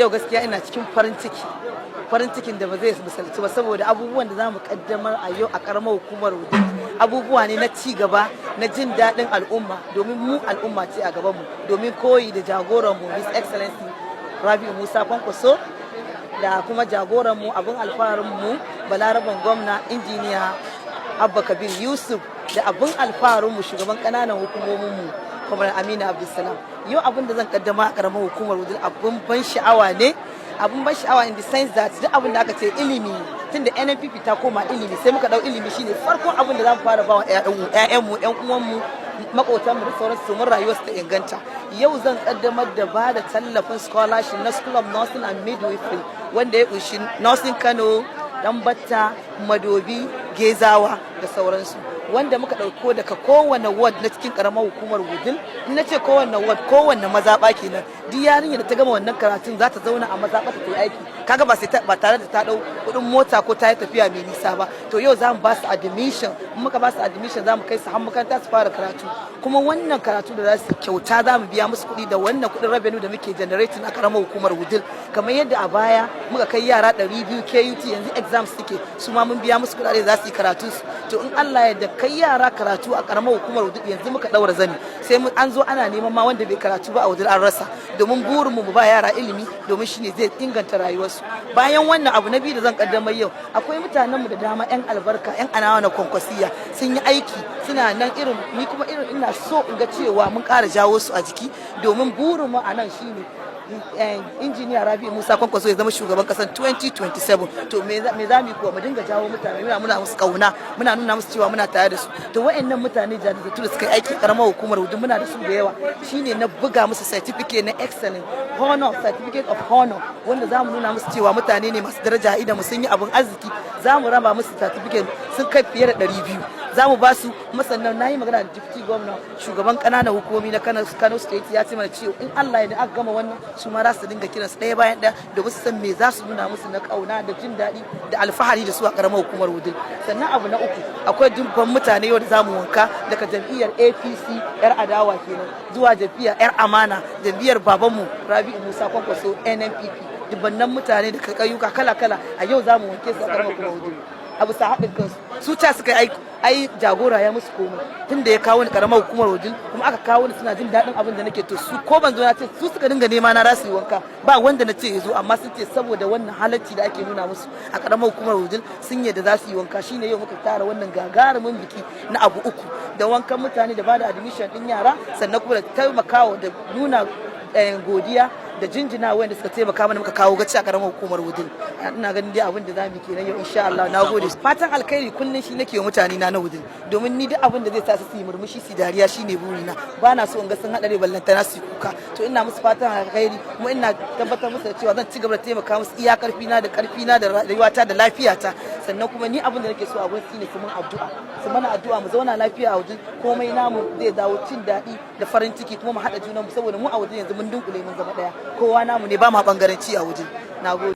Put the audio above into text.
Yau gaskiya ina cikin farin ciki, farin cikin da ba zai misaltu ba, saboda abubuwan da za mu kaddamar a yau a karamar hukumar Wudil abubuwa ne na ci gaba, na jin daɗin al'umma, domin mu al'umma ce a gabanmu, domin koyi da jagoranmu, His Excellency Rabi'u Musa Kwankwaso, da kuma jagoranmu, abin alfaharinmu, Balaraban Gwamna, Injiniya Abba Kabir Yusuf, da abin alfaharinmu, shugaban ƙananan hukumominmu, Kamar Aminu Abdulsalam. Yau abin da zan kaddama a karamar hukumar Wudil abin ban sha'awa ne, abin ban sha'awa in the sense that duk abin da aka ce ilimi, tunda NNPP ta koma ilimi, sai muka dau ilimi shine farkon abin da za mu fara bawa ƴaƴanmu, ƴan uwanmu, makotanmu da sauransu, mun rayuwarsu ta inganta. Yau zan kaddamar da ba da tallafin scholarship na School of Nursing and Midwifery, wanda ya kunshi Nursing Kano, Dambatta, Madobi, Gezawa da sauransu, wanda muka ɗauko daga kowane ward na cikin ƙaramar hukumar Wudil. In na ce kowane ward, kowane mazaɓa kenan. Duk yarinya da ta gama wannan karatun za ta zauna a mazaɓa ta yi aiki, kaga ba sai ba tare da ta ɗau kuɗin mota ko ta yi tafiya mai nisa ba. To yau za mu ba su admission. In muka ba su admission, za mu kai su har makaranta su fara karatu. Kuma wannan karatu da za su kyauta, za mu biya musu kuɗi da wannan kuɗin revenue da muke generating a ƙaramar hukumar Wudil. Kamar yadda a baya muka kai yara 200 KUT, yanzu exams suke, su ma mun biya musu kuɗaɗe za su yi karatu. To in Allah ya da, kai yara karatu a karamar hukumar Wudil yanzu muka daura zani, sai mun an zo ana neman ma wanda bai karatu ba a Wudil an rasa, domin burinmu mu ba yara ilimi, domin shine zai inganta rayuwarsu. Bayan wannan, abu na biyu da zan kaddamar yau, akwai mutanen mu da dama, yan albarka, yan anawa na Kwankwasiya, sun yi aiki, suna nan irin ni, kuma irin ina so in ga cewa mun ƙara jawo su a jiki, domin burinmu a nan shine Injiniya Rabi Musa Kwankwaso ya zama shugaban kasar 2027. To me za mu yi kuwa? Mu dinga jawo mutane, muna musu kauna, muna nuna musu cewa muna tare da su. To wayannan mutane jajirtattu da suka yi aiki karamar hukumar Wudil, muna da su da yawa, shine na buga musu certificate na excellent honor, certificate of honor, wanda za mu nuna musu cewa mutane ne masu daraja idan mu sun yi abin arziki. Za mu raba musu certificate sun kai fiye da 200, za mu ba su. Kuma sannan na yi magana da deputy governor, shugaban ƙananan hukumomi na Kano State, ya ce mana cewa in Allah ya aka gama wannan, su ma za su dinga kiransu ɗaya bayan ɗaya, domin su san me za su nuna musu na ƙauna da jin daɗi da alfahari da su a ƙaramar hukumar Wudil. Sannan abu na uku, akwai dubban mutane yau da za mu wanka daga jam'iyyar APC yar adawa kenan zuwa jam'iyyar yar amana, jam'iyyar babanmu Rabi'u Musa Kwankwaso, NNPP. Dubbannan mutane da ƙauyuka kala-kala a yau za mu wanke su a ƙaramar hukumar Wudil a bisa haɗin kansu. Su ta suka yi ai jagora ya musu komai tun da ya kawo ni karamar hukumar Wudil, kuma aka kawo ni, suna jin daɗin abin da nake. To su ko ban zo na ce, su suka dinga nema na rasu yi wanka, ba wanda na ce ya zo, amma sun ce saboda wannan halacci da ake nuna musu a karamar hukumar Wudil, sun yadda za su yi wanka. Shine yau muka tara wannan gagarumin biki na abu uku: da wankan mutane, da bada admission din yara, sannan kuma da taimakawa da nuna godiya da jinjina wanda suka taimaka mana muka kawo gaci a karamar hukumar Wudil. Ina ganin dai abin da zamu kenan yau, insha Allah. Na gode. Fatan alkhairi kullun shi nake wa mutane na Wudil, domin ni duk abin da zai sa su yi murmushi, su dariya, shine burina. Ba na so in ga sun haɗare, ballantana su kuka. To ina musu fatan alkhairi, kuma ina tabbatar musu da cewa zan ci gaba da taimaka musu iya karfi na da karfi na da rayuwata da lafiyata. Sannan kuma ni abin da nake so a gurin ne, su mun addu'a, su mana addu'a mu zauna lafiya a wajen, komai namu zai dawo cin daɗi da farin ciki, kuma mu haɗa junanmu, saboda mu a wajen yanzu mun dunkule mun zama ɗaya, kowa namu ne, ba ma bangaranci a waje. Na gode.